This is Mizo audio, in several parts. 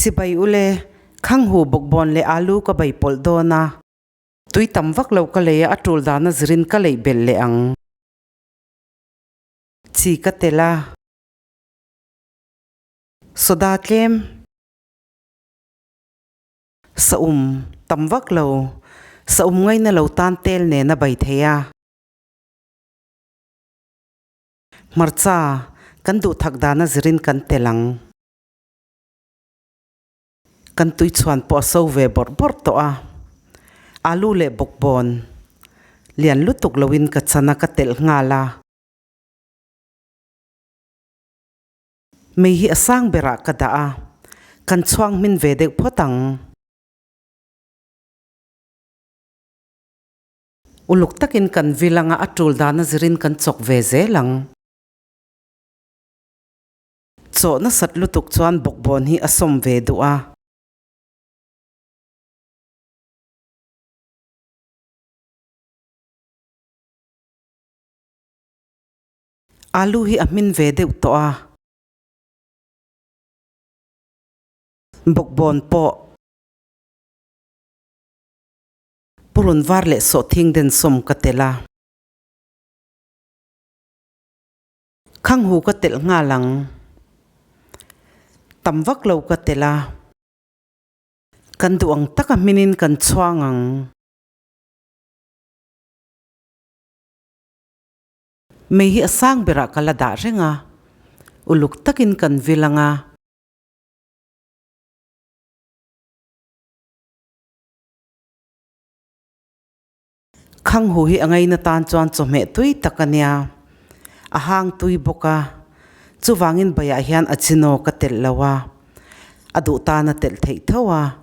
Chibai ule, Khanghu bawkbawn leh alu ka bei pawlh dawn a. Tui tam vak lo ka lei a, a tul dana zirin ka leih belh leh ang. Chi ka tel a. Soda tlem. Saum tam vak lo. Saum ngaina lo tan tel nen a bei thei a. Hmarcha kan duh thak dana zirin kan tel ang. Kan tui chhuan pawh a so ve bawrh bawrh tawh a, alu leh bawkbawn lian lutuk loin ka chan a ka telh nghal a. Mei hi a sang berah ka dah a, kan chhuang hmin ve deuh phawt ang. Uluk takin kan vil anga a tul dana zirin kan chawk ve zel ang. Chaw nasat lutuk chuan bawkbawn hi a sawm ve duh a. Alu hi a hmin ve deuh tawh a. Bawkbawn pawh purun var leh sawhthing den sawm ka tel a. Khanghu ka telh nghal ang. Tam vak lo ka telh a. Kan duh ang taka hminin kan chhuang ang. Mei hi a sang berah ka la dah reng a. Uluk takin kan vil ang a. Khanghu hi a ngaina tan chuan chawhmeh tui tak a nia, a hang tui bawk a, chuvangin baiah hian a chinaw ka telh lo a, a duh tan a telh theih tho a.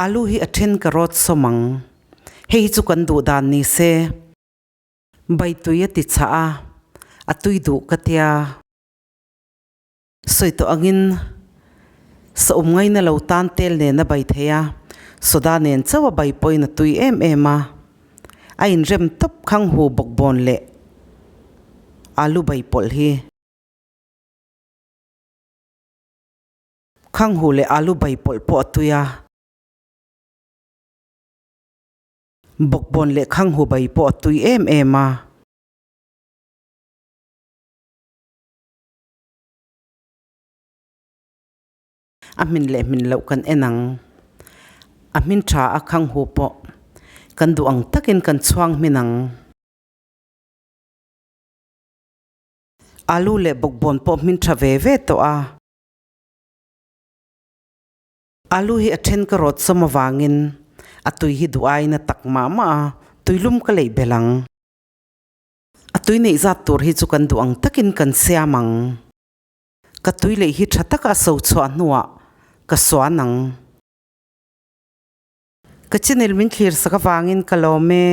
Alu hi a then ka rawt sawm ang, hei hi chu kan duh dan ni se. Bai tui a ti chah a, a tui duh ka tia. Sawi tawh angin saum ngaina lo tan tel nen a bai thei a, soda nen chauh a bai pawhin a tui em em a. A inrem tawp khang hu bawkbawn leh alu bai pawlh hi. Khang hu leh alu bai pawlh pawh a tui a. Bawkbawn leh khang hu bai pawh a tui em em a. A hmin leh hmin loh kan en ang. A hmin tha a khang hu pawh kan duh ang takin kan chhuang hmin ang. Alu leh bawkbawn pawh hmin tha ve ve tawh a. Alu hi a then ka rawt sawm avangin a tui hi duh aiin a tak mah mah a, tuilum ka leih belh ang. A tui neih zat tur hi chu kan duh ang takin kan siam ang. Ka tui leh hi tha taka a so chhuah hnuah ka suan ang. Ka channel min thlir sak avangin ka lawm e.